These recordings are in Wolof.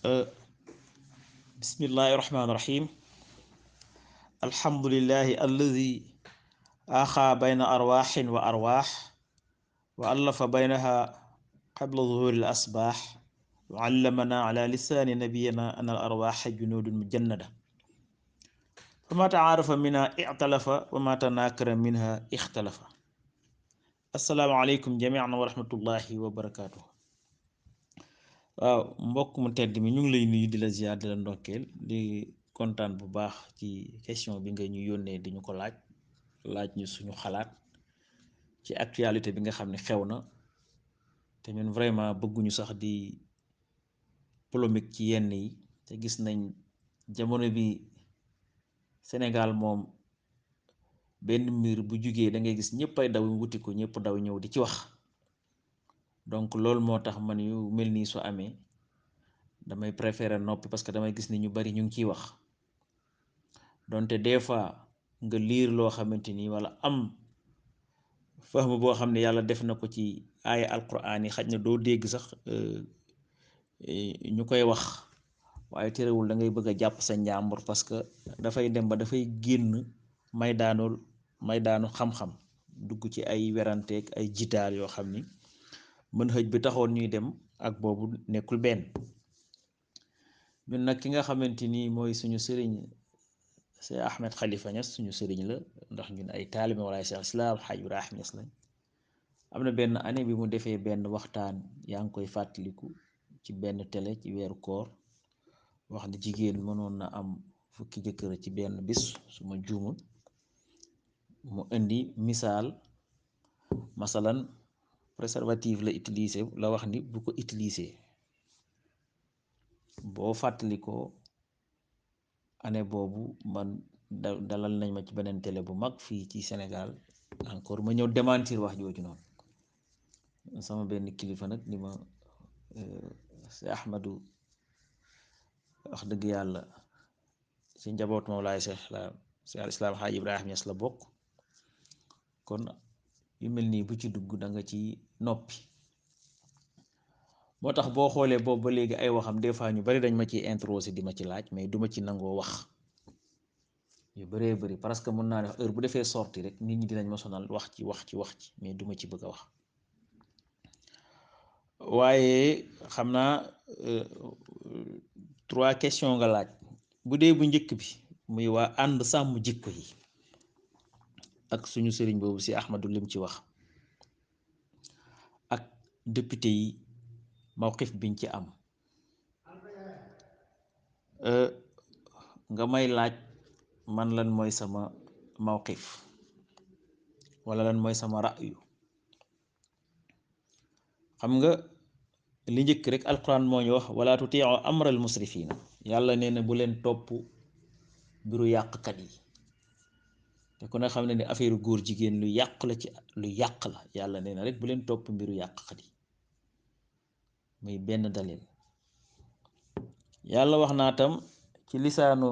بسم الله الرحمن الرحيم الحمد لله الذي آخى بين أرواح وأرواح وألف بينها قبل ظهور الأصباح وعلمنا على لسان نبينا أن الأرواح جنود مجندة فما تعارف منها اعتلف وما تناكر منها اختلف السلام عليكم جميعا ورحمة الله وبركاته. waaw mbokk mu tedd mi ñu ngi lay nuyu di la ziar di la ndokkeel di kontaan bu baax ci question bi nga ñu yónnee di ñu ko laaj ñu suñu xalaat ci actualité bi nga xam ne xew na te ñun vraiment bëgguñu sax di polémique ci yenn yi te gis nañ jamono bi Sénégal moom benn mbir bu jugee da ngay gis ñëpp ay daw wuti ko ñëpp daw ñëw di ci wax. donc loolu moo tax man yu mel nii su amee damay préférer noppi parce que damay gis ni ñu bari ñu ngi ciy wax donte des fois nga liir loo xamante ni wala am fahmu boo xam ne yàlla def na ko ci aaya alquran yi xaj na doo dégg sax ñu koy wax waaye terewul da ngay bëgg a jàpp sa njàmbur parce que dafay dem ba dafay génn may daanu xam-xam dugg ci ay weranteeg ay jitaal yoo xam ni mën xëj bi taxoon ñuy dem ak boobu nekkul benn. ñun nag ki nga xamante ni mooy suñu sëriñ Cheikh Ahmed Khalifa Niass suñu sëriñ la ndax ñun ay taalibe wala Cheikh Islam Hadj Ibrahim Niass lañ am na benn année bi mu defee benn waxtaan yaa ngi koy fàttaliku ci benn télé ci weeru koor wax ni jigéen mënoon na am fukki jëkkër ci benn bis su ma juumul mu indi misaal masalan préservatif la utilisé la wax ni bu ko utilisé boo fàttalikoo année boobu man dalal nañ ma ci beneen télé bu mag fii ci Sénégal encore ma ñëw démentir wax jooju noonu sama benn kilifa nag ni ma si Ahmadu wax dëgg yàlla ci njaboot Mawlaay Cheikh al Islam Hadj Ibrahim Niass la bokk kon yu mel nii bu ci dugg da nga ci noppi moo tax boo xoolee boobu ba léegi ay waxam des fois ñu bari dañ ma ciy introsé di ma ci laaj mais duma ci nangoo wax yu bëree bëri parce que mën naa ne heure bu defee sorti rek nit ñi dinañ ma sonal wax ci mais duma ci bëgg a wax waaye xam naa 3 questions nga laaj bu dee bu njëkk bi muy waa ànd sàmm jikko yi ak suñu sëriñ boobu si Ahmadu lim ci wax ak député yi mawqif biñ ci am nga may laaj man lan mooy sama mawqif wala lan mooy sama ra'yu xam nga li njëkk rek alquran moo ñu wax wala tutii'u amral musrifiina yàlla nee na bu leen topp mbiru yàqkat yi te ku ne xam ne ni affaire góor jigéen lu yàq la yàlla nee na rek bu leen topp mbiru yàqkat yi muy benn dalil yàlla wax naa tam ci lisaanu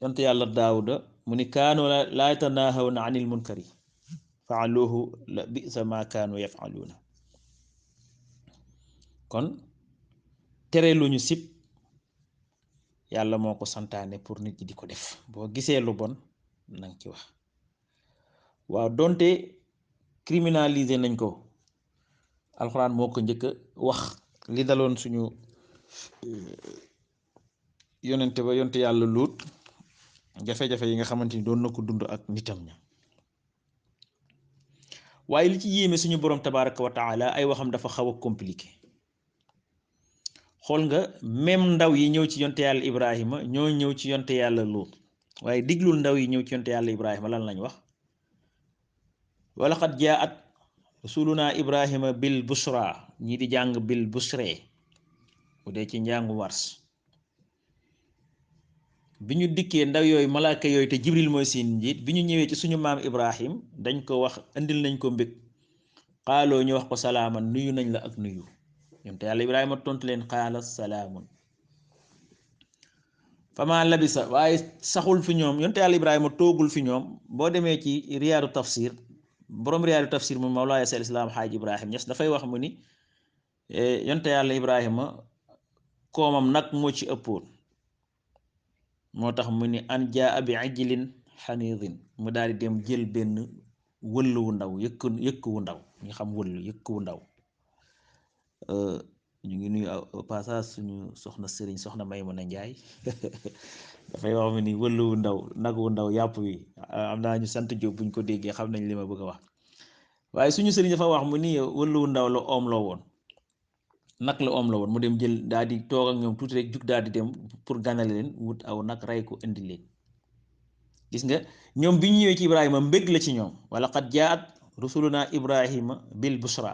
yonte yàlla daawuda mu ni kaanu laa yatanaahawna anil munkari faaluuhu la bisa ma kaanu yafaluuna kon tere lu ñu sib yàlla moo ko santaane pour nit ñi di ko def boo gisee lu bon nang ci wax waaw donte criminaliser nañ ko alxuraan moo ko njëkk a wax li daloon suñu yonente yàlla luut jafe-jafe yi nga xamante ni doon na ko dund ak nitam ña waaye li ci yéeme suñu borom tabaraka wa taala ay waxam dafa xaw a compliqué xool nga même ndaw yi ñëw ci yonte yàlla Ibrahima ñoo ñëw ci yonte yàlla luut waaye diglul ndaw yi ñëw ci yonte yàlla Ibrahima lan lañ wax wala xat jaat rasuluna Ibrahima bil bushra ñii di jàng bil bushre bu dee ci njàngu wars bi ñu dikkee ndaw yooyu malaaka yooyu te jibril mooy seen njiit bi ñu ñëwee ci suñu maam Ibrahim dañ ko wax indil nañ ko mbég xaaloo ñu wax ko salaaman nuyu nañ la ak nuyu yonte yàlla Ibrahima tontu leen xaala salaamun fama labisa waaye saxul fi ñoom yonte yàlla Ibrahima toogul fi ñoom boo demee ci riyaadu tafsir borom riyaadu tafsir mu Mawlaaya Seex Islaam Xaaj Ibrahim Ñas dafay wax mu ni yonte yàlla Ibrahima koomam nag moo ci ëppoon moo tax mu ni an jaa bi ajlin xanidin mu daal di dem jël benn wëll wu ndaw yëkk wu ndaw ñu xam wëll yëkk wu ndaw ñu ngi nuyu passage suñu soxna sëriñ soxna Maymuna Njaay dafay wax mu ni wëll wu ndaw nag wu ndaw yàpp wi am naa ñu sant Jóob buñ ko déggee xam nañ li ma bëgg a wax waaye suñu sëriñ dafa wax mu ni wëll wu ndaw la oom la woon nag la oom la woon mu dem jël daal di toog ak ñoom tuuti rek jug daal di dem pour ganale leen wut aw nag rey ko indi leen gis nga ñoom bi ñu ñëwee ci Ibrahima mbég la ci ñoom wala qad jaat rusuluna Ibrahima bil busra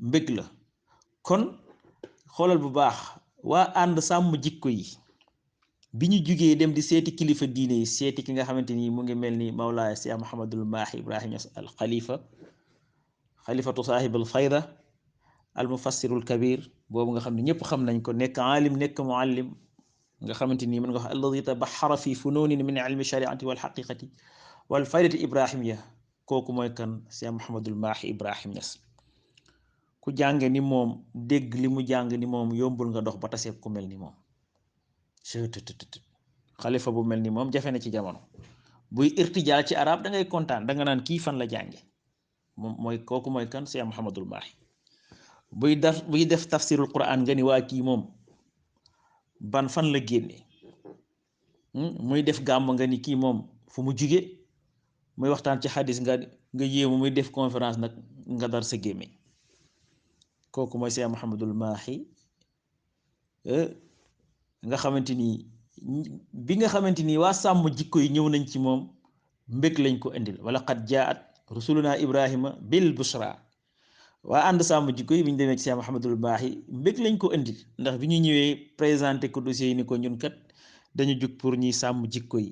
mbég la kon xoolal bu baax waa ànd sàmm jikko yi bi ñu jugee dem di seeti kilifa diine yi seeti ki nga xamante ni mu ngi mel ni Mawlaaya Cheikh Mouhamadul Mahi Ibrahima al xalifatu saahibul fayda al mufassirul kabir boobu nga xam ne ñëpp xam nañ ko nekk aalim nekk muallim nga xamante ni mën nga wax alladi tabaxara fi fununin min ilmi shariati wal xaqiqati wal faydati ibrahimiya kooku mooy kan Cheikh Mouhamadul Mahi Ibrahim Niass ku jànge ni moom dégg li mu jàng ni moom yombul nga dox ba taseeb ku mel ni moom xalifa bu mel ni moom jafe na ci jamono buy irtijaal ci arab da ngay kontaan da nga naan kii fan la jànge moom mooy kooku mooy kan Cheikh Mouhamadul Mahi buy def tafsirul quran nga ni waa kii moom ban fan la génne muy def gàmm nga ni kii moom fu mu juge muy waxtaan ci xadis nga yéemu muy def conférence nag nga dar sa gémmiñ kooku mooy Cheikh Mouhamadul Mahi nga xamante ni bi nga xamante ni waa sàmm jikko yi ñëw nañ ci moom mbég lañ ko indil wala qad jaat rusuluna Ibrahima bil busra waa ànd sàmm jikko yi bi ñu demee ci Cheikh Mouhamadul Mahi mbég lañ ko indil ndax bi ñu ñëwee présenté ko dossier yi ni ko ñun kat dañu jug pour ñuy sàmm jikko yi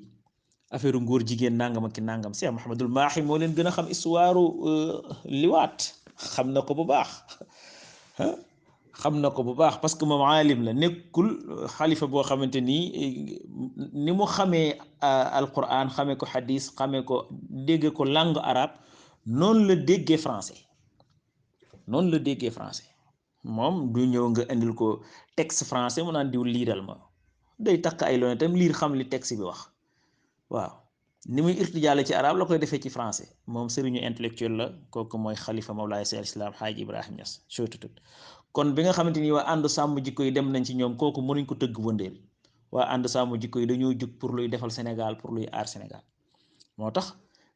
affaire ngóor jigéen nangam ak ki nangam Cheikh Mouhamadul Mahi moo leen gën a xam histoire liwaat xam na ko bu baax xam na ko bu baax parce que moom aalim la nekkul xalifa boo xamante ni mu xamee alquran xamee ko xadis xamee ko dégge ko langue arabe noonu la déggee français moom du ñëw nga indil ko texte français mu naan diw liiral ma day takk ay loone tam liir xam li texte bi wax waaw ni muy irtijaale ci arab la koy defee ci français moom sëriñu intellectuel la kooku mooy xalifa Mawlaay Seex al Islaam Xaaji Ibrahim Ñas surtout kon bi nga xamante ni waa ànd sàmm jikko yi dem nañ ci ñoom kooku mënuñ ko tëgg wëndeel waa ànd sàmm jikko yi dañoo jug pour luy defal Sénégal pour luy aar Sénégal moo tax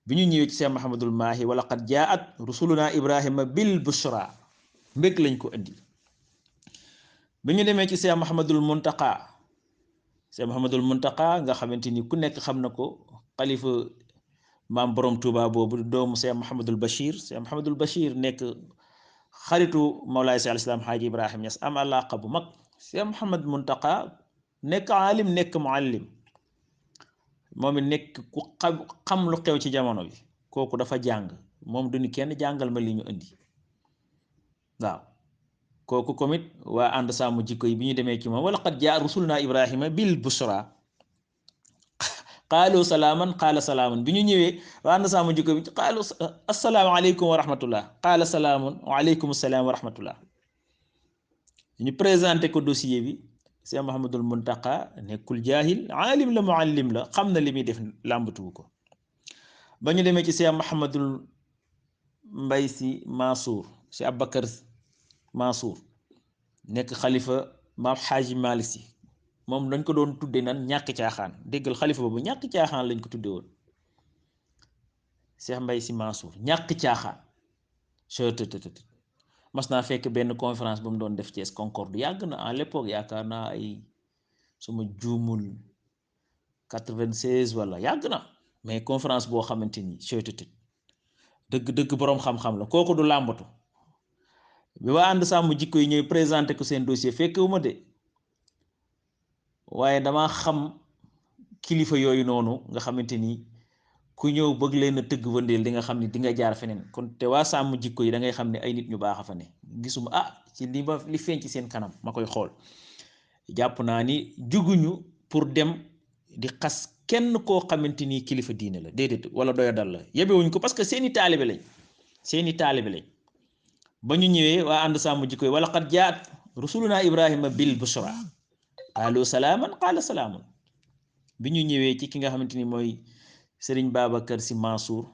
bi ñu ñëwee ci Cheikh Mouhamadul Mahi wala qad jaat rusuluna Ibrahima bil bushra mbég lañ ko indi bi ñu demee ci Cheikh Mouhamadul Muntaqa nga xamante ni ku nekk xam na ko xalifa maam borom Touba boobu doomu Cheikh Mouhamadul Bachir nekk xaritu Mawlaay Seex al Islaam Xaaji Ibrahim Ñas am àllaaqa bu mag Cheikh Mouhamad Muntaqa nekk aalim nekk muallim moom it nekk ku xam lu xew ci jamono bi kooku dafa jàng moom du ni kenn jàngal ma li ñu indi waaw kooku komit waa ànd sàmm jikko yi bi ñu demee ci moom wala qad jaa rusuluna Ibrahima bil busra qaalu salaaman qaala salaamun bi ñu ñëwee waa ànd sàmm jikko bi qaalu assalaamu aleykum wa rahmatullah qaala salaamun wa aleykum salaam wa rahmatullah ñu présenté ko dossier bi Cheikh Mouhamadul Muntaqa nekkul jaahil aalim la muallim la xam na li muy def làmbatuwu ko ba ñu demee ci Cheikh Mouhamadul Mbay Si Mansour Cheikh Abakar Mansour nekk xalifa maam Xaaji Malik Si moom dañ ko doon tudde nan ñàkk caaxaan déggal xalifa boobu ñàkk caaxaan lañ ko tudde woon Cheikh Mbay Si Mansour ñàkk caaxaan mas naa fekk benn conférence bu mu doon def Thiès Concorde yàgg na à l'époque yaakaar naa ay suma juumul 96 wala yàgg na mais conférence boo xamante ni dëgg boroom xam-xam la kooku du làmbatu bi waa ànd sàmm jikko yi ñooy présenté ko seen dossier fekkewuma de waaye dama xam kilifa yooyu noonu nga xamante ni ku ñëw bëgg leen a tëgg wëndeel di nga xam ni di nga jaar feneen kon te waa sàmm jikko yi da ngay xam ne ay nit ñu baax a fa ne gisuma ci li feeñ ci seen kanam ma koy xool jàpp naa ni juguñu pour dem di xas kenn koo xamante ni kilifa diine la déedéet wala doya dal la yebewuñ ko parce que seeni taalibe lañ ba ñu ñëwee waa ànd sàmm jikko yi wala xat jaat rusuluna ibrahima bil bushra qaalu salaaman qaala salaamun bi ñu ñëwee ci ki nga xamante ni mooy sëriñ Babacar si Mansour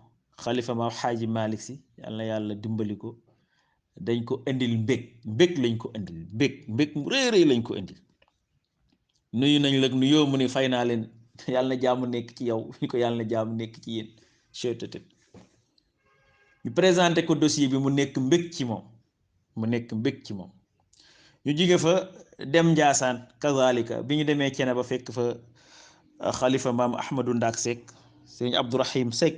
xalifa ma xaaji Malick si yàlla na yàlla dimbali ko dañ ko indil mbég lañ ko indil mbég mu rëy lañ ko indil nuyu nañ la nuyoo mu ni fay naa leen yàlla na jàmm nekk ci yow ñu ko yàlla na jàmm nekk ci yéen chettt ñu présenté ko dossier bi mu nekk mbég ci moom ñu jóge fa dem Njaasaan kazalika bi ñu demee cene ba fekk fa xalifa maam Ahmadou Ndak Seck sëriñ Abdourahim Seck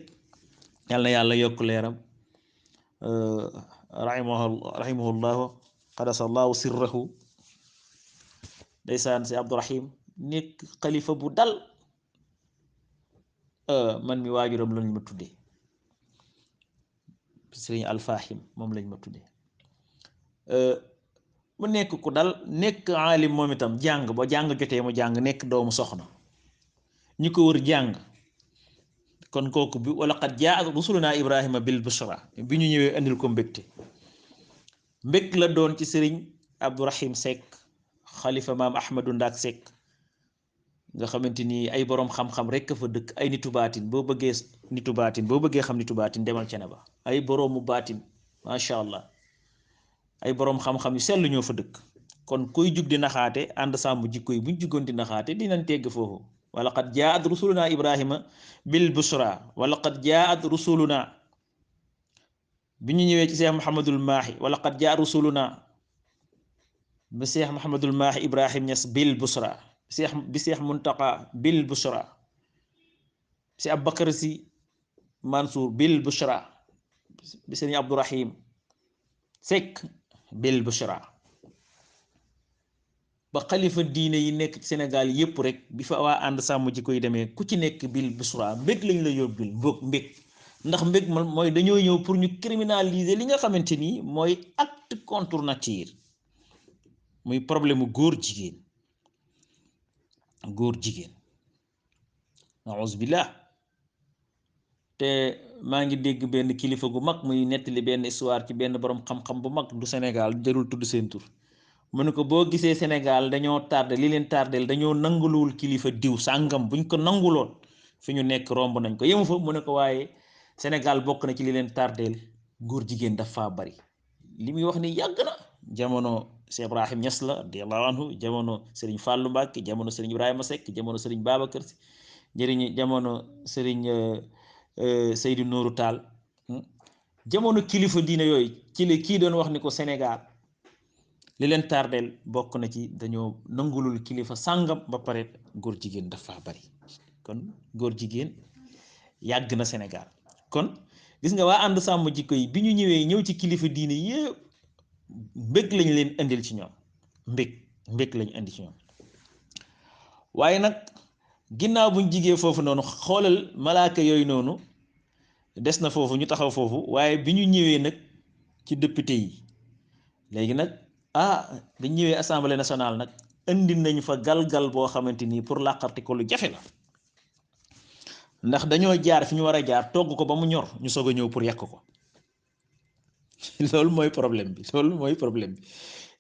yàlla na yàlla yokk leeram rahimahullahu qadasallahu sirrahu ndeysaan si Abdourahim nekk xalifa bu dal man mi waajuram lañ ma tuddee sëriñ Alfahim moom lañ ma tuddee mu nekk ku dal nekk aalim moom itam jàng ba jàng jotee mu jàng nekk doomu soxna ñi ko wër jàng kon kooku bi wala qad jaa rusuluna ibrahima bil bushra bi ñu ñëwee andil ko mbég la doon ci sëriñ Abdourahim Seck xalifa maam Ahmadou Ndak Seck nga xamante ni ay boroom xam-xam rekk fa dëkk ay nitu baatin boo bëggee xam nitu baatin demal cene ba ay boroomu baatin macha allah ay boroom xam-xam yu sell ñoo fa dëkk kon kuy jug di naxaate ànd sàmm jikko yi buñ jugoon di naxaate dinañ tegg foofu wala qad jaat rusuluna ibrahima bil bushra wala qad jaat rusuluna bi ñu ñëwee ci Cheikh Mouhamadul Mahi wala qad jaat rusuluna bi Cheikh Mouhamadul Mahi Ibrahim Niass bil bushra bi Cheikh Muntaqa bil bushra si Abubakar si Mansour bil bushra bi Sëriñ Abdourahim Seck bil bushra ba xalifa diine yi nekk ci Sénégal yépp rek bi fa waa ànd sàmm ji koy demee ku ci nekk bil bushra mbég lañ la yóbbil mbég ndax mbég man mooy dañoo ñëw pour ñu criminaliser li nga xamante ni mooy acte contre nature muy problème mu góor jigéen a'uzu billah te maa ngi dégg benn kilifa gu mag muy nettali benn histoire ci benn borom xam-xam bu mag du Sénégal jarul tudd seen tur mu ne ko boo gisee Sénégal dañoo tardé li leen tardel dañoo nanguluwul kilifa diw sàngam buñ ko nanguloon fi ñu nekk romb nañ ko yemu fa mu ne ko waaye Sénégal bokk na ci li leen tardeel góor jigéen dafa bari li muy wax ni yàgg na jamono Cheikh Ibrahim Niass la radiyallahu anhu jamono Serigne Fallou Mbacke jamono Serigne Ibrahima Seck jamono Serigne Babacar Sy jamono Serigne Seydou Nourou Tall jamono kilifa diine yooyu ci la kii doon wax ni ko Sénégal li leen tardeel bokk na ci dañoo nangulul kilifa sàngam ba pare góor jigéen dafa bari kon góor jigéen yàgg na Sénégal kon gis nga waa ànd sàmm jikko yi bi ñu ñëw ci kilifa diine yépp mbég lañ leen indil ci ñoom mbég lañ indi ci ñoom waaye nag ginnaaw buñ jigee foofu noonu xoolal malaaka yooyu noonu des na foofu ñu taxaw foofu waaye bi ñu ñëwee nag ci député yi léegi nag bi ñu ñëwee assemblée nationale nag indi nañ fa galgal boo xamante ni pour làqarti ko lu jafe la ndax dañoo jaar fi ñu war a jaar togg ko ba mu ñor ñu soog a ñëw pour yàq ko loolu mooy problème bi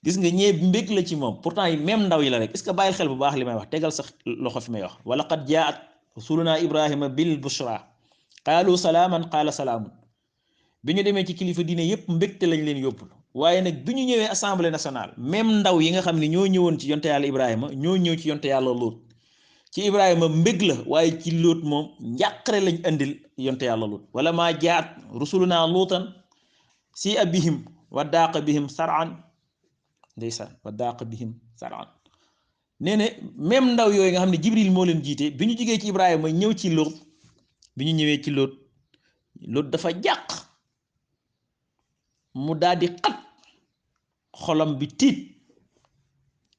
gis nga ñee mbég la ci moom pourtant yi même ndaw yi la rek est-ce que bàyyil xel bu baax li may wax tegal sax loxo fi may wax wala qad jaat rusuluna ibrahima bil bushra qaalu salaaman qaala salaamun bi ñu demee ci kilifa diine yépp mbégte lañ leen yóbbul waaye nag bi ñu ñëwee assemblée nationale même ndaw yi nga xam ne ñoo ñëwoon ci yonte yàlla ibrahima ñoo ñëw ci yonte yàlla Luut ci ibrahima mbég la waaye ci Luut moom njàqare lañ andil yonte yàlla Luut wala maa jaat rusuluna luutan si abihim wa daaqa bihim sar'an ndeysaan wa daaqa bihim sar'an nee na même ndaw yooyu nga xam ne jibril moo leen jiite bi ñu jigee ci ibrahima ñëw ci Luut bi ñu ñëwee ci Luut dafa jàq mu daal di xat xolam bi tiit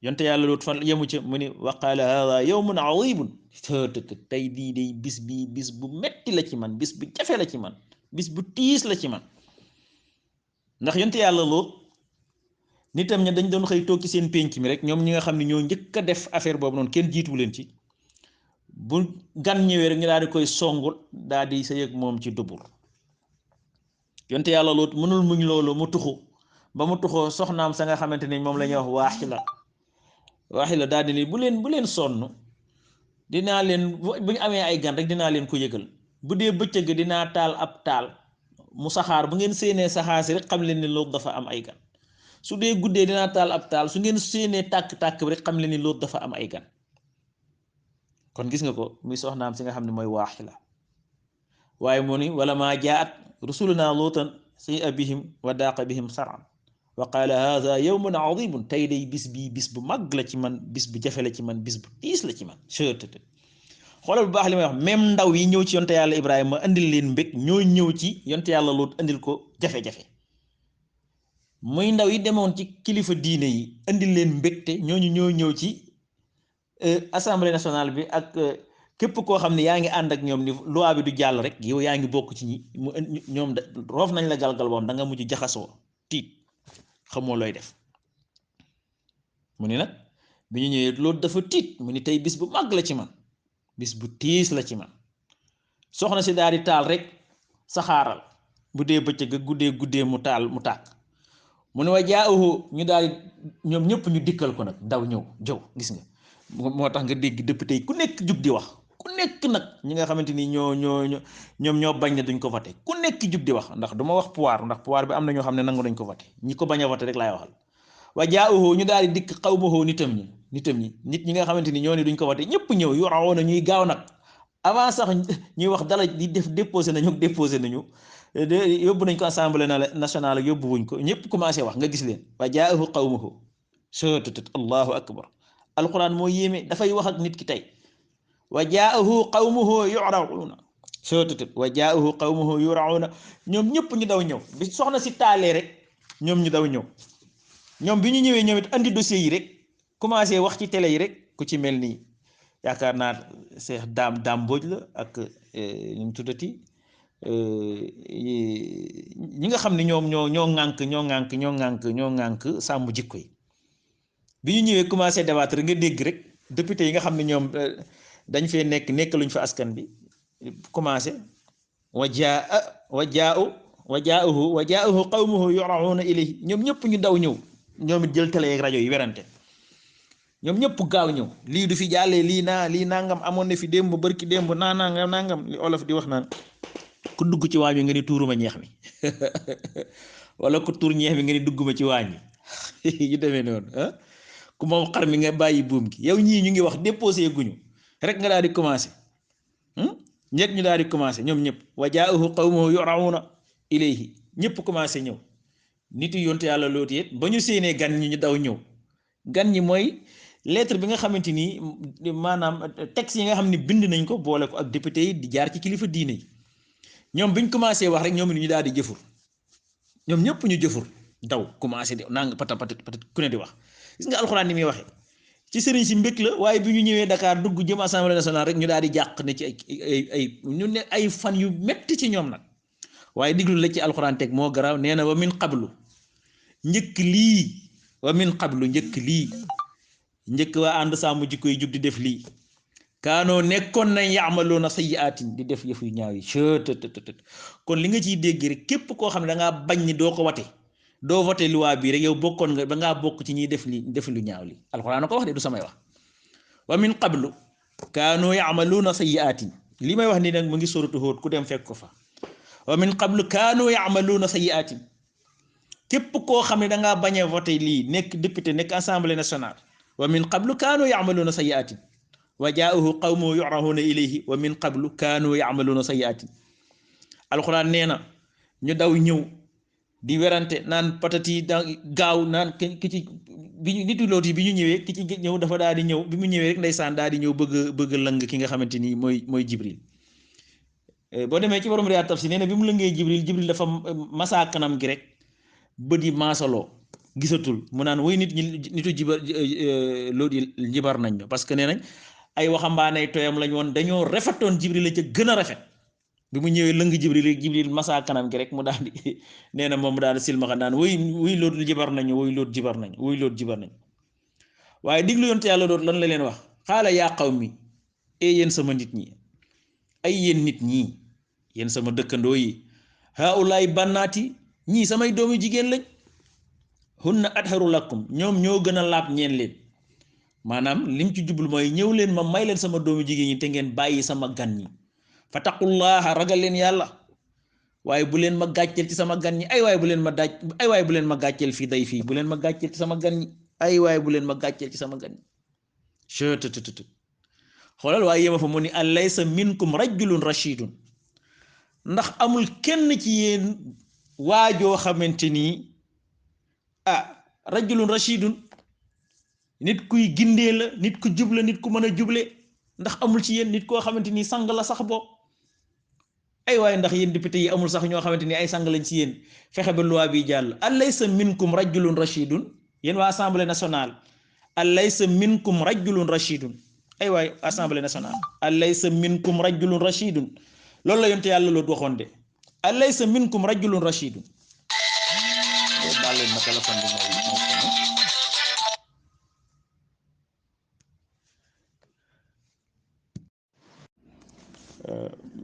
yonte yàlla Luut fan yemu ca mu ni wa qaala haada yawmun azibun tey dii day bis bu metti la ci man bis bu jafe la ci man bis bu tiis la ci man ndax yonte yàlla Luut nitam ña dañ doon xëy toog ci seen pénc mi rek ñoom ñi nga xam ne ñoo njëkk a def affaire boobu noonu kenn jiituwu leen ci bu gan ñëwee rek ñu daal di koy songul daal di sa yëg moom ci dubur yonte yàlla Luut mënul muñ loolu mu tuxu ba mu tuxoo soxnaam sa nga xamante ni moom la ñuy wax waaxila daal di ni bu leen sonn dinaa leen bu ñu amee ay gan rek dinaa leen ko yëgal bu dee bëccëg dinaa taal ab taal mu saxaar bu ngeen séenee saxaar si rek xam leen ni Lóot dafa am ay gan su dee guddee dinaa taal ab taal su ngeen séenee tàkk-tàkk bi rek xam leen ni Lóot dafa am ay gan kon gis nga ko muy soxnaam si nga xam ne mooy waaxila waaye mu ni wala maa jaat rusuluna Lóotan sayyi'a bihim wa daaqa bihim saran wa qaala haza yawmun adimun tey day bis bii bis bu mag la ci man bis bu jafe la ci man bis bu tiis la ci man chëtëtë xoolal bu baax li may wax même ndaw yi ñëw ci yonte yàlla Ibrahima andil leen mbég ñoo ñëw ci yonte yàlla Lóot andil ko jafe-jafe muy ndaw yi demoon ci kilifa diine yi andil leen mbégte ñooñu ñoo ñëw ci assemblée nationale bi ak képp koo xam ne yaa ngi ànd ak ñoom ni loi bi du jàll rek yow yaa ngi bokk ci ñi mu ñoom roof nañ la galgal boom da nga mujj jaxasoo tiit xamoo looy def mu ni nag bi ñu ñëwee Lóot dafa tiit mu ni tey bis bu màgg la ci man bis bu tiis la ci man soxna si daal di taal rek saxaaral bu dee bëccëg guddee mu taal mu tàkk mu ne wa jaa'uhu ñu daal di ñoom ñëpp ñu dikkal ko nag ndaw ñëw jow gis nga moo tax nga dégg député yi ku nekk jug di wax ku nekk nag ñi nga xamante ni ñoo bañ ne duñ ko voté ku nekk jug di wax ndax du ma wax pouvoir ndax pouvoir bi am na ñoo xam ne nangu dañ ko voté ñi ko bañ a voté rek laay waxal wa jaa'uhu ñu daal di dikk qawmuhu nitam ñi nit ñi nga xamante ni ñoo ni duñ ko voté ñëpp ñëw yurawoon na ñuy gaaw nag avant sax ñuy wax dala di def déposé nañu yóbbu nañ ko assemblée nationale yóbbu wuñ ko ñëpp commencé wax nga gis leen wa jaa'uhu qawmuhu sottt allahu akbar alquran moo yéeme dafay wax ak nit ki tey wa jaa'uhu qawmuhu yurauna sottt wa jaa'uhu qawmuhu yurauna ñoom ñëpp ñu daw ñëw bi soxna si taalee rek ñoom ñu daw ñëw ñoom bi ñu ñëwee ñoom it andi dossier yi rek commencé wax ci télé yi rek ku ci mel nii yaakaar naa Cheikh Dame Mbodj la ak ñu mu tuddati ñi nga xam ne ñoo ŋànk sàmm jikko yi bi ñu ñëwee commencé débattre nga dégg rek député yi nga xam ne ñoom dañ fee nekk luñ fa askan bi commencé wa jaa'uhu qawmuhu yura'una ilayhi ñoom ñëpp ñu daw ñëw ñoom it jël télé ak rajo yi werante ñoom ñëpp gaaw ñëw lii du fi jàllee lii nangam amoon na fi démb barki démb nangam li olof di wax naan ku dugg ci waañ wi nga ni tuuruma ñeex mi wala ku tuur ñeex mi nga ni dugguma ci waañ wi yu demee noonu ku moom xar mi nga bàyyi buum gi yow ñii ñu ngi wax déposé guñu rek nga daal di commencé ñett ñu daal di commencé ñoom ñëpp wa jaa'uhu qawmuhu yura'una ilayhi ñëpp commencé ñëw nit yi yonte yàlla Lóot it ba ñu séenee gan ñi ñu daw ñëw gan ñi mooy lettre bi nga xamante ni maanaam texte yi nga xam ne bind nañ ko boole ko ak député yi di jaar ci kilifa diine yi ñoom bi ñu commencé wax rek ñoom it ñu daal di jëfur ñoom ñëpp ñu jëfur daw commencé di nang pata ku ne di wax gis nga alxuraan ni muy waxee ci sëriñ si mbég la waaye bi ñu ñëwee Dakar dugg jëm assemblée nationale rek ñu daal di jàq ne ci ay fan yu metti ci ñoom nag waaye diglu la ci alxuraan teg moo garaaw nee na wa min qablu njëkk lii njëkk waa ànd sàmm jikko yi jug di def lii kaanoo nekkoon nañ yaamaloona sayyi'aatin di def yëf yu ñaaw yi cëtëtëtët kon li nga ciy dégg rek képp koo xam ne da ngaa bañ ni doo ko wate doo voté loi bii rek yow bokkoon nga da ngaa bokk ci ñuy def lu ñaaw li alxuraan ko wax de du samay wax wa min qablu kaanoo yaamaluuna sayyi'aatin li may wax ni nag mu ngi suratu Huud ku dem fekk ko fa wa min qablu kaanoo yaamaluuna sayyi'aatin képp koo xam ne da ngaa bañ a voté lii nekk député nekk assemblée nationale wa min qablu kaanoo yaamaluuna sayyi'aatin wa jaa'uhu qawmuhu yura'una ilayhi wa min qablu kaanu ya'maluna sayyi'atin alquran nee na ñu daw ñëw di werante naan patati da gaaw naan ki ci bi nitu Lóot yi bi ñu ñëwee ki ci ñëw dafa daal di ñëw bi mu ñëwee rek ndeysaan daal di ñëw bëgg lëng ki nga xamante ni mooy Jibril boo demee ci borom Riyaad Tafsir nee na bi mu lëngee Jibril dafa masaa kanam gi rek bët yi maasaloo gisatul mu naan woy nitu Lóot yi njibar nañ ñu parce que nee nañ ay waxambaanay tooyam lañ woon dañoo rafetoon Jibril la ca gën a rafet bi mu ñëwee lëng Jibril masaa kanam gi rek mu daal di nee na moom mu daal di silmaxa naan wuy Lóot jibar nañu wuy Lóot jibar nañu waaye diglu yonte yàlla Lóot lan la leen wax xaala yaa qawmi yéen sama nit ñi ay yéen nit ñi yéen sama dëkkandoo yi haulaay bannaati ñii samay doomu jigéen lañ hunna adharu lakum ñoom ñoo gën a laab ñeen leen maanaam lim ci jublu mooy ñëw leen ma may leen sama doomu jigéen ñi te ngeen bàyyi sama gan ñi fa taqullaha ragal leen yàlla waaye bu leen ma gàcceel ci sama gan ñi ay waaye bu leen ma daaj ay waaye bu leen ma gàcceel fii day fii bu leen ma gàcceel ci sama gan ñi ay waaye bu leen ma gàcceel ci sama gan ñi chettt xoolal waaye yéema fa mu ni alaysa minkum rajulun rashidun ndax amul kenn ci yéen waajoo xamante nii rajulun rashidun nit kuy gindee la nit ku jubla nit ku mën a juble ndax amul ci yéen nit koo xamante ni sang la sax boo ay waaye ndax yéen député yi amul sax ñoo xamante ni ay sang lañ ci yéen fexe ba loi bi jàll alaysa minkum rajulun rashidun yéen waa assemblée nationale alaysa minkum rajulun rashidun ay waay assemblée nationale alaysa minkum rajulun rashidun loolu la yonte yàlla loolu waxoon de alaysa minkum rajulun rashidun baal leen ma téléphone bi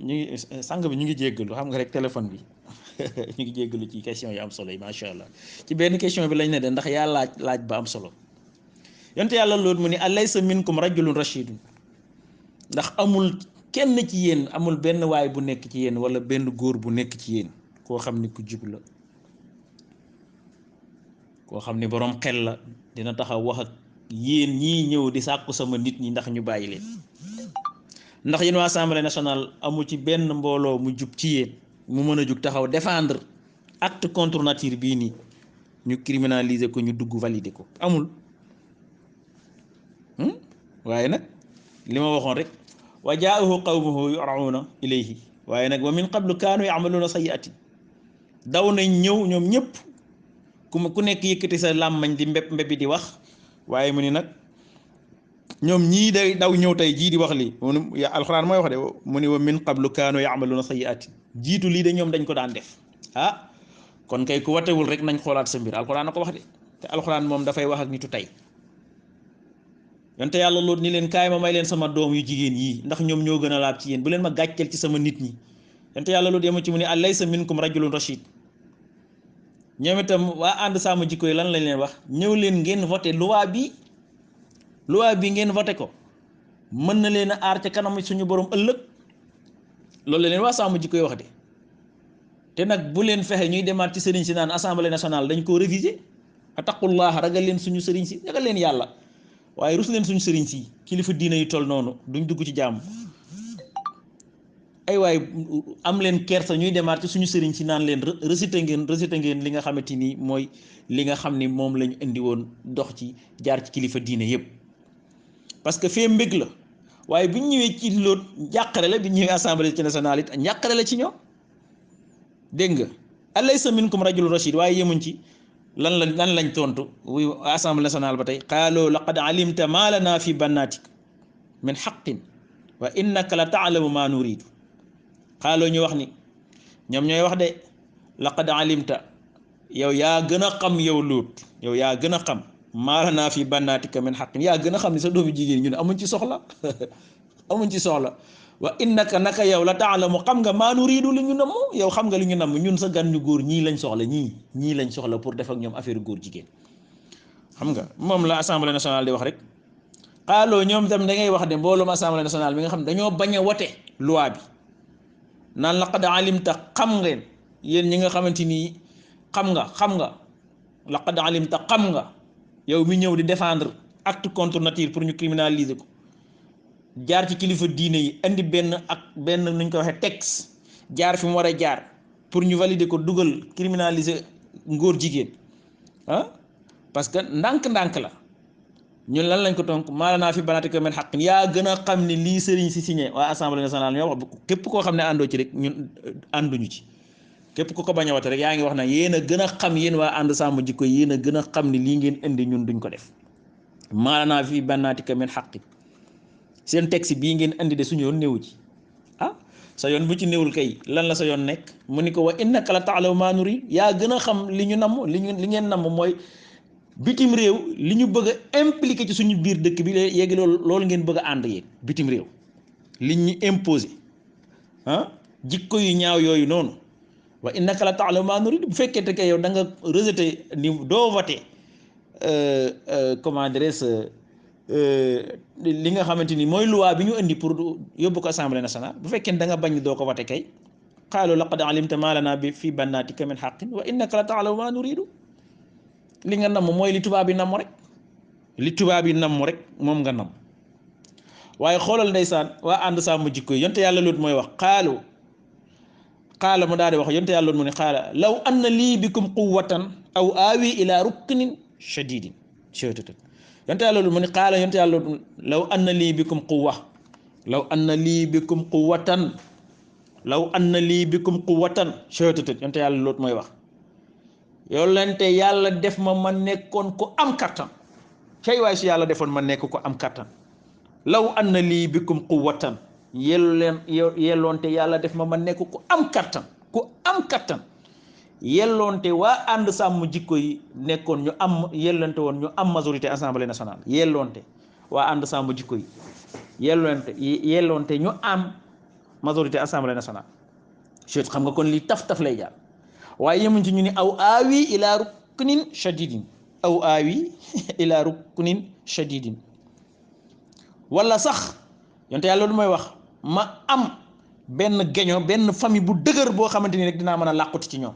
ñu ngi sang bi ñu ngi jéggalu xam nga rek téléphone bi ñu ngi jéggalu ci question yu am solo yi macha allah ci benn question bi lañ ne de ndax yaa laaj ba am solo yonte yàlla loolu mu ni alaysa minkum rajulun rashidun ndax amul kenn ci yéen amul benn waay bu nekk ci yéen wala benn góor bu nekk ci yéen koo xam ni ku jub la koo xam ni boroom xel la dina taxaw wax ak yéen ñii ñëw di sàkku sama nit ñi ndax ñu bàyyi leen ndax yéen waa assemblée nationale amu ci benn mbooloo mu jub ci yéen mu mën a jug taxaw défendre acte contre nature bii nii ñu criminaliser ko ñu dugg valider ko amul waaye nag li ma waxoon rek wa jaahu qawmuhu yur'una ilayhi waaye nag wa min qablu kaanu ya'maluna sayyi'atin daw nañ ñëw ñoom ñëpp ku nekk yëkkati sa làmmañ di mbéb di wax waaye mu ni nag ñoom ñii day daw ñëw tey jii di wax lii ya alxuraan mooy wax de mu ni wa min qablu kaanu ya'maluna sayyi'atin jiitu lii de ñoom dañ ko daan def kon kay ku watewul rek nañ xoolaat sa mbir alxuraan na ko wax de te alxuraan moom dafay wax ak nitu tey yonte yàlla loolu ni leen kaay ma may leen sama doom yu jigéen yii ndax ñoom ñoo gën a laab ci yéen bu leen ma gàcceel ci sama nit ñi yonte yàlla loolu yema ci mu ne alaysa minkum rajulun rashid ñoom itam waa ànd sàmm jikko yi lan lañ leen wax ñëw leen ngeen voté loi bi ngeen voté ko mën na leen a aar ca kanam suñu borom ëllëg loolu la leen waa sàmm jikko yi wax de te nag bu leen fexe ñuy demaat ci sëriñ si naan assemblée nationale dañ koo réviser attaqullah ragal leen suñu sëriñ si ragal leen yàlla waaye rus leen suñu sëriñ si kilifa diina yu toll noonu duñ dugg ci jàmm ay waaye am leen kersa ñuy demaat ci suñu sëriñ si naan leen recité ngeen li nga xamante ni mooy li nga xam ni moom lañu indi woon dox ci jaar ci kilifa diine yépp parce que fee mbég la waaye bu ñu ñëwee ci loolu njàqare la bi ñu ñëwee assemblée nationale it njàqare la ci ñoom dégg nga alaysa minkum rajulun rashid waaye yemuñ ci lan lañ tontu wuy assemblée nationale ba tey qaalu laqad alimta ma lana fi bannatik min haqqin wa innaka la ta'lamu ma nuridu qaalu ñu wax ni ñoom ñooy wax de laqad alimta yow yaa gën a xam yow Luut yow yaa gën a xam ma lana fi bannatika min haqqin yaa gën a xam ni sa doomu jigéen ñu ne amuñ ci soxla amuñ ci soxla wa innaka naka yow la ta'lamu xam nga maa nuriidu li ñu namm yow xam nga li ñu namm ñun sa gan ñu góor ñii lañ soxla ñii lañ soxla pour def ak ñoom affaire góor jigéen xam nga moom la assemblée nationale di wax rek xaaloo ñoom tam da ngay wax de mbooloom assemblée nationale bi nga xam dañoo bañ a wote loi bi naan laqad alimta xam ngeen yéen ñi nga xamante ni xam nga laqad alimta xam nga yow mi ñëw di défendre acte contre nature pour ñu criminaliser ko jaar ci kilifa diine yi indi benn nuñ ko waxee texte jaar fi mu war a jaar pour ñu valider ko dugal criminaliser ngóor jigéen parce que ndànk-ndànk la ñun lan lañ ko tonk maa lanaa fi banaatika min haqqin yaa gën a xam ni lii sëriñ si signé waa assemblée nationale ñoo wax képp koo xam ne àndoo ci rek ñun ànduñu ci képp ku ko bañ a wate rek yaa ngi wax na yéen a gën a xam yéen waa ànd sàmm jikko yéen a gën a xam ni lii ngeen indi ñun duñ ko def maa lanaa fi banaatika min haqqin seen texte bii ngeen indi de suñu yoon néewu ci sa yoon bu ci néewul kay lan la sa yoon nekk mu ni ko wa innaka la ta'lamu ma nuri yaa gën a xam li ñu namm li ngeen namm mooy bitim réew li ñu bëgg a impliqué ci suñu biir dëkk bi léegi loolu ngeen bëgg a ànd yéen bitim réew li ñu imposé jikko yu ñaaw yooyu noonu wa innaka la ta'lamu ma nurid bu fekkente que yow da nga rejeté ni doo voté comment dirais-je li nga xamante ni mooy loi bi ñu indi pour yóbbu ko assemblée nationale bu fekkee da nga bañ doo ko voté kay qaalu laqad alimta ma lana bi fi bannatika min haqqin wa innaka la ta'lamu ma nuridu li nga namm mooy li tubaab yi namm rek li tubaab yi namm rek moom nga namm waaye xoolal ndeysaan waa ànd sàmm jikko yi yonte yàlla Luut mooy wax qaala mu daal di wax yonte yàlla Luut mu ne qaala law anna lii bikum quwwatan aw aawi ila ruknin shadidin yonte yàlla Luut mu ne qaala yonte yàlla Luut law anna lii bikum quwwa law anna lii bikum quwwatan law anna lii bikum quwwatan yonte yàlla Luut mooy wax yow lente yàlla def ma nekkoon ko am kattan cay waay si yàlla defoon ma nekk ko am kattan law anna lii bikum quwwatan yelloonte yàlla def ma nekk ku am kattan yelloonte waa ànd sàmm jikko yi nekkoon ñu am yellonte woon ñu am majorité assemblée nationale yelloonte waa ànd sàmm jikko yi yelloonte ñu am majorité assemblée nationale chut xam nga kon lii taf lay jaar waaye yemuñ ci ñu ni aw aawi ila ruknin shadidin wala sax yonte yàlla lu may wax ma am benn geño benn famille bu dëgër boo xamante ni rek dinaa mën a làquti ci ñoom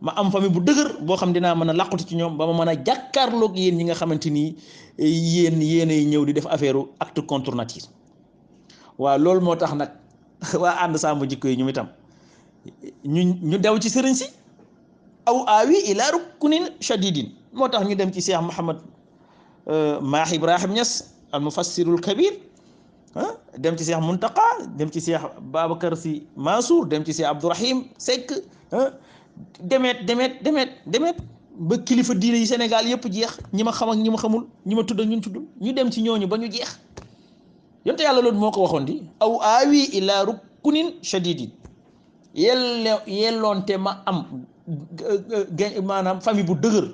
ma am famille bu dëgër boo xam dinaa mën a làquti ci ñoom ba ma mën a jàkkaarloog yéen ñi nga xamante ni yéenay ñëw di def affaire acte contre nature waaw loolu moo tax nag waa ànd sàmm jikko yi ñu itam ñu dew ci sëriñ si aw aawi ila ruknin shadidin moo tax ñu dem ci Cheikh Mouhamad Mahi Ibrahim Niass al mufassirul kabir dem ci Cheikh Muntaqa dem ci Cheikh Babacar Sy Mansour dem ci Cheikh Abdourahim Seck demet ba kilifa diine yi Sénégal yëpp jeex ñi ma xam ak ñi ma xamul ñi ma tudd ak ñun tuddul ñu dem ci ñooñu ba ñu jeex yonte yàlla loolu moo ko waxoon di aw aawi ila ruknin shadidin yelloonte ma am maanaam famille bu dëgër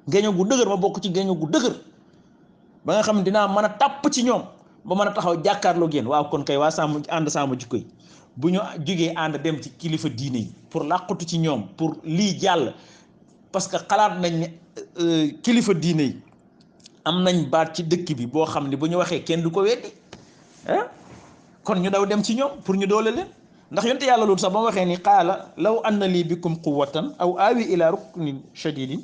géño gu dëgër ma bokk ci géño gu dëgër ba nga xam ne dinaa mën a tàpp ci ñoom ba mën a taxaw jàkkaarloo génn waaw kon kay waa sàmm ànd sàmm jikko yi bu ñu jógee ànd dem ci kilifa diine yi pour làqutu ci ñoom pour lii jàll parce que xalaat nañ ne kilifa diine yi am nañ baat ci dëkk bi boo xam ne bu ñu waxee kenn du ko weddi kon ñu daw dem ci ñoom pour ñu doole leen ndax yonte yàlla loolu sax ba mu waxee ni qaala law anna lii bikum quwwatan aw aawi ila ruknin shadidin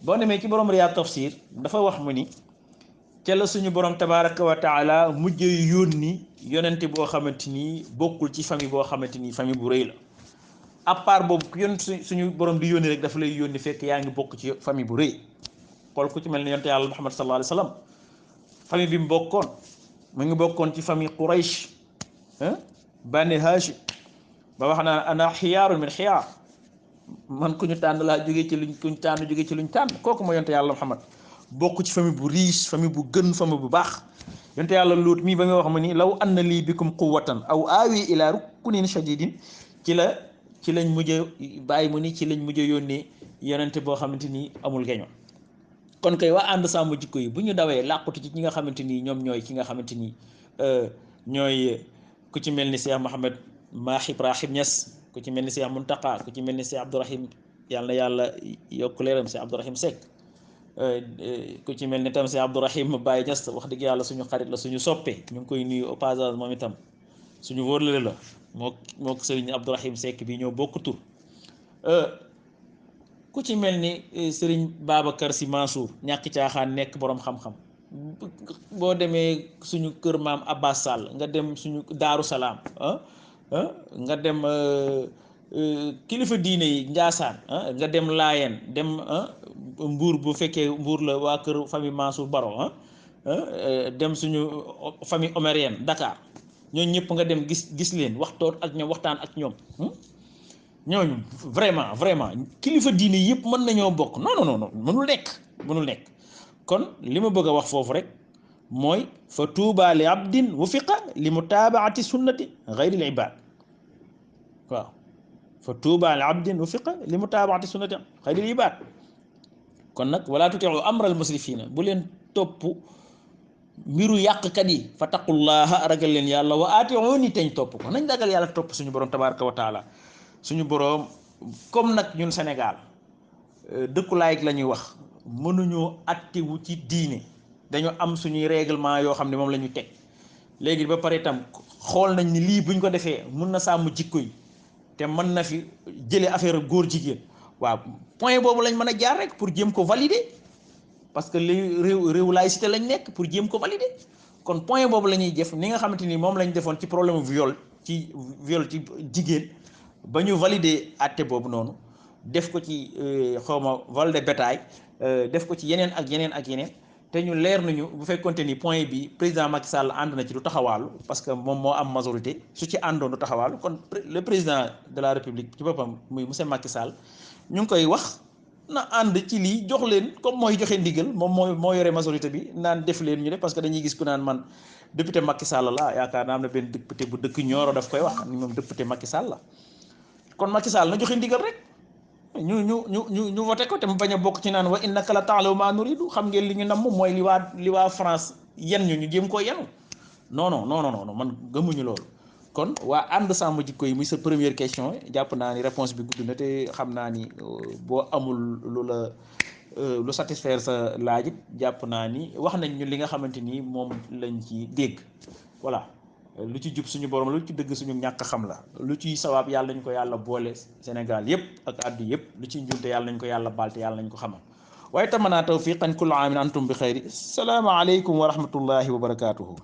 boo demee ci borom Riyaad tafsir dafa wax mu ni ca la suñu borom tabaraka wa taala mujj yónni yonente boo xamante ni bokkul ci famille boo xamante ni famille bu rëy la à part boobu ku yoon suñu borom di yónni rek dafa lay yónni fekk yaa ngi bokk ci famille bu rëy xool ku ci mel ni yonte yàlla Muhammad sallallahu alayhi wa sallam famille bi mu bokkoon mu ngi bokkoon ci famille Quraysh Bani Hashim ba wax naa ana xiyaarun min xiyaar man ku ñu tànn laa jógee ci luñ kuñ tànn jógee ci luñ tànn kooku mooy yonte yàlla Muhammad bokk ci famille bu riche famille bu gën famille bu baax yonte yàlla Luut mii ba muy wax ma ni law anna lii bikum quwwatan aw aawi ila ruknin shadidin ci lañ mujj bàyyi mu ni ci lañ mujj yónnee yonente boo xamante ni amul geño kon kay waa ànd sàmm jikko yi bu ñu dawee làqutu ci ñi nga xamante ni ñoom ñooy ki nga xamante ni ñooy ku ci mel ni Cheikh Mouhamad Mahi Ibrahim Niass ku ci mel ni Cheikh Muntaqa ku ci mel ni Cheikh Abdourahim yàlla na yàlla yokk leeram Cheikh Abdourahim Seck ku ci mel ni tam Cheikh Abdourahim Baye Niass wax dëgg yàlla suñu xarit la suñu soppe ñu ngi koy nuyu au passage moom itam suñu wóorlale la moo Serigne Abdourahim Seck bi ñoo bokk tur ku ci mel ni Serigne Babacar Sy Mansour ñàkk caaxaan nekk boroom xam-xam boo demee suñu kër maam Abbas Sall nga dem suñu Daaru Salaam nga dem kilifa diine yi Njaasaan nga dem Laayeen dem Mbuur bu fekkee Mbuur la waa kër famille Mansour Baro dem suñu famille omérienne Dakar ñooñu ñëpp nga dem gis leen waxtaan ak ñoom ñooñu vraiment kilifa diine yëpp mën nañoo bokk non mënul nekk kon li ma bëgg a wax foofu rek mooy fa tuuba li abdin wufiqa li mutaabaati sunnati ghayril ibaad waaw fa tuuba li abdin wufiqa li mutaabaati sunnati ghayril ibaad kon nag wala tutiu amral musrifina bu leen topp mbiru yàqkat yi fa taqullaha ragal leen yàlla wa aatiuni teñ topp ko nañ ragal yàlla topp suñu borom tabaraka wa taala suñu boroom comme nag ñun Sénégal dëkku laïc la ñuy wax mënuñoo attewu ci diine dañu am suñuy règlement yoo xam ne moom la ñu teg léegi ba pare itam xool nañ ni lii buñ ko defee mun na sàmm jikko yi te mën na fi jëlee affaire góor jigéen waaw point boobu lañ mën a jaar rek pour jéem ko valider parce que li réew laïcité lañ nekk pour jéem ko valider kon point boobu la ñuy def ni nga xamante ni moom lañ defoon ci problème ci jigéen ba ñu valider àtte boobu noonu def ko ci xawma vol de bétail def ko ci yeneen ak yeneen ak yeneen te ñu leer nañu bu fekkonte ni point bi président Macky Sall ànd na ci du taxawaalu parce que moom moo am majorité su ci àndoon du taxawaalu kon le président de la république ci boppam muy monsieur Macky Sall ñu ngi koy wax na ànd ci lii jox leen comme mooy joxe ndigal moom moo yore majorité bi naan def leen ñu def parce que dañuy gis ku naan man député Macky Sall la yaakaar naa am na benn député bu dëkk Nioro daf koy wax ni moom député Macky Sall la kon Macky Sall na joxe ndigal rek ñu voté ko te mu bañ a bokk ci naan wa innaka la ta'lamu ma nuridu xam ngeen li ñu namm mooy li waa France yen ñu jéem koo yenu non non non non man gëmuñu loolu kon waa ànd sàmm jikko yi muy sa première question jàpp naa ni réponse bi gudd na te xam naa ni boo amul lu satisfaire sa laajit jàpp naa ni wax nañ ñu li nga xamante ni moom lañ ci dégg voilà lu ci jub suñu borom lu ci dëgg suñu ñàkk xam la lu ciy sawaab yàlla nañ ko yàlla boole Sénégal yëpp ak àddu yëpp lu ciy njunte yàlla nañ ko yàlla baal te yàlla nañ ko xamal waaye tamanaa tawfiqan kullu aamin antum bi xayri salaamaaleykum wa rahmatullahi wa barakaatuhu